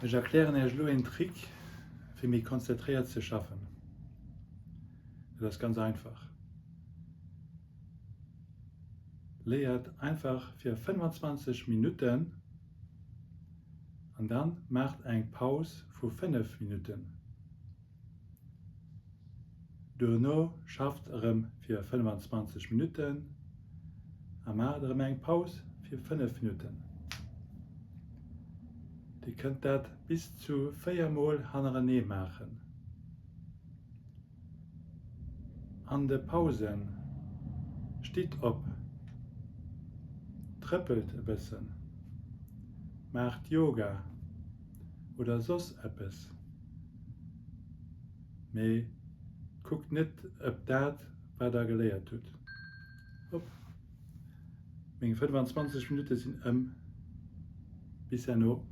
Ech erklären Iech elo een Trick fir méi konzentréiert ze schaffen. Dat ass ganz einfach. Léiert einfach fir 25 Minutten an dann maacht eng Paus vu 5 Minutten. Duerno schafft erëm fir 25 Minutten a maacht erëm eng Paus fir 5 Minutten. Dir kënnt dat bis zu 4 mol hannerenee maachen. An de Pausen stitt op, trëppelt e bëssen, maacht Yoga oder soss eppes. Mee kuckt net op dat wat der geléiert hutt. Hopp, meng 25 Minutte sinn ëm. Bis herno.